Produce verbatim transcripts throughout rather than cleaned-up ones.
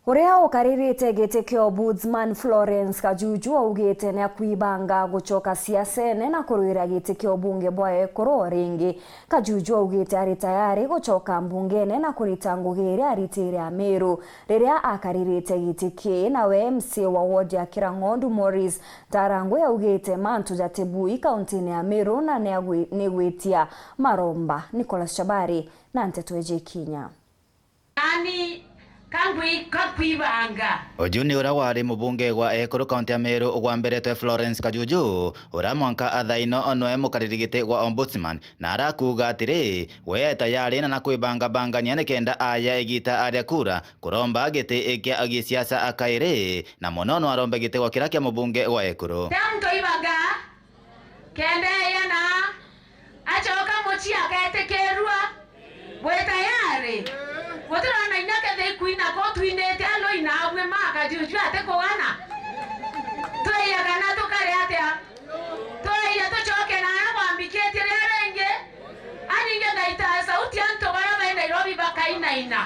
Uria ukaririte giti kia Ombudsman Florence Kajuju augite ni akwibanga gucoka siasene na kurwira giti kia ubunge bwa ekuru o ringi. Kajuju augite ari tayari gucoka mbungene na kurita ngugi iria aritire Ameru riria akaririte giti kii. Nawe M C A wa ward ya Kirang'ondu Morris Ntarangwi augite mantu jatibui kauntine ya Meru na ni agwi-, ni gwitia maromba. Nicholas Chabari na nteto iji ikinya. Nani kangwi-, kakwibanga? Uju ni uria wari mubunge gwa ekuru kaunti ya Meru ugwambiritwe Florence Kajuju, uria mwanka athaino noe mukariri giti gwa Ombudsman, na arakuuga atiri, we e tayari na nakwibangabangania nikenda aya igita aria kura kuromba giti kia gisiasa akairi, na mono no arombe giti gwa kiria kia mubunge gwa ekuru. Tia muntu ibanga. Kenda eeyana, acoka mucii ageetikirua. Bwi tayari? Gutirona inya kethira ikwina kuu twinite alui na abui ma Kajuju atikugana? Twiya kana tukari atia? Twiya tucoke na aria bwambikitie ria ringi? Aningi ngaita sauti antu baria bai Nairobi bakainaina.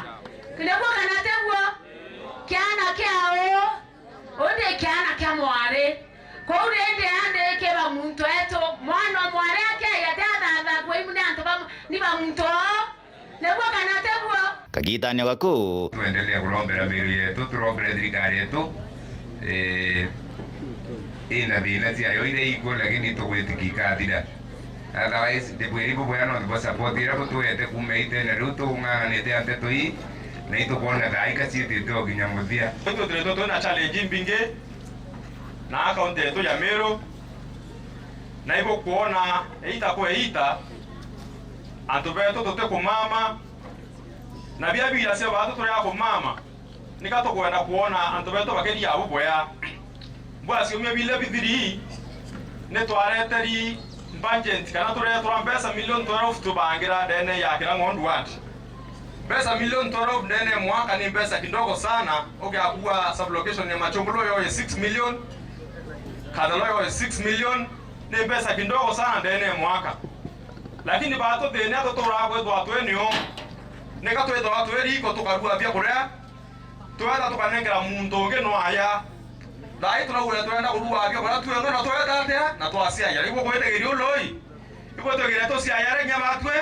Niguo kana tiguo? Kiana kia uu. Uu ni kiana kia mwari. Kuu rindi andi ki ba muntu wetu. Mwana o mwari akeeja ti athathagua imu ni antu ba, ni ba muntu oo. Niguo kana tiguo? Kagitani o gaku. Twendelee kurombera miiri yetu, turombere thirikari yetu. Eh, ina thina ciayo iria ikuo, lakini tugwitikia ikathira. Otherwise, ndibwiri bubwea no nibwa support iria butwete kuuma itene riu tung'ang'anite a nteto ii, na itukwona thaa ika ciitite o kinya muthia. Itwe turetwe twina challenge imbingi na kaunti yetu ya Meru, na ibukwona iita kwa iita antu betu tutikumama, na bia bira cia baatu turi a kumama. Nika tukwenda kwona antu betu bakiria bubwea. Bwa ciumia biria bithiri, ni twareteri budget kana tureetwa mbeca million twelve tubangira ndene ya Kirang'ondu ward. Mbeca million twelve ndene ya mwaka ni mbeca kidogo sana, ukiakua sublocation ya Machungulu yoye six million, Kathalo yoye six million, ni mbeca kidogo sana ndene ya mwaka. Lakini baatu thina tuturaa kwithwa twi nio, nika twithwa twi riko tukarua bia kuria, twenda tukanengera muntu ungi no aya. Thaa ii turaugire turenda kurua bia kuria twengwe na twenda atia na twaciaja. Riu gwitigiria uloi, igwe twigire tuciaja ri kinya batwi,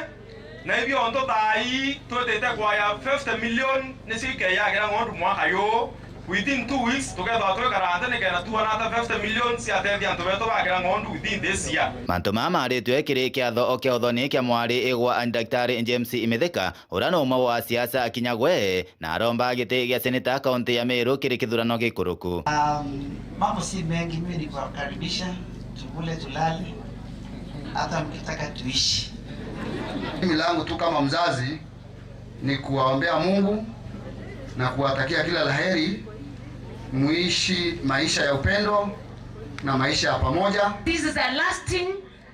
na ibio ntu thaa ii twitite kwaya fifty million nicio ikeeja Kirang'ondu mwaka juu. Within two weeks, tukethwa twikara nthi nikenda tuona ata fifty million ciatethia antu betu ba Kirang'ondu within this year. Mantu maya maritwe kiri kiatho o kia uthoni kia mwari igwa Daktari James Imithika, uria ni umwe wa asiasa akinya gwe, na aromba giti gia seneta kaunti ya Meru kiri kithurano gikuruku. Um, mambo si mengi, mimi ni kuwakaribisha, tukule tulale, hata mkitaka tuishi. Mimi langu tu kama mzazi, ni kuwaombea Mungu na kuwatakia kila la heri, muishi maisha ya upendo na maisha ya pamoja. This is a lasting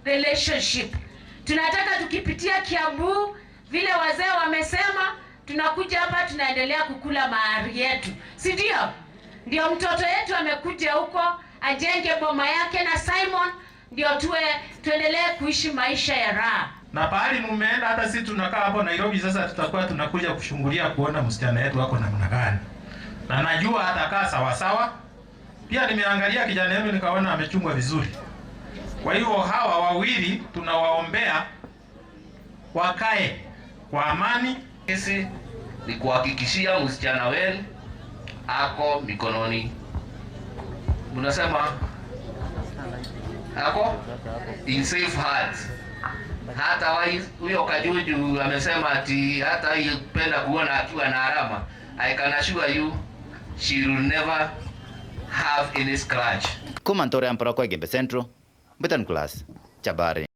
relationship. Tunataka tukipitia Kiambu, vile wazee wamesema, tunakuja hapa, tunaendelea kukula mahari yetu, si ndio? Ndio mtoto yetu amekuja huko, ajenge boma yake na Simon, ndio tuwe, tuendelee kuishi maisha ya raha. Na pahali mumeenda, hata sisi tunakaa hapo Nairobi, sasa tutakuwa tunakuja kuchungulia kuona msichana yetu ako namna gani. Na najua atakaa sawasawa. Pia nimeangalia kijana yenu nikaona amechungwa vizuri. Kwa hivyo hawa wawili tunawaombea wakae kwa amani. Sisi ni kuhakikishia msichana wenu ako mikononi, mnasema ako in safe hands. Hata wa-, huyo Kajuju amesema ati hata ipenda kuona akiwa na alama. I can assure you, she will never have any scratch. Kuma ntoria Mporokwe, Igembe Central, Mbitan Class, Chabari.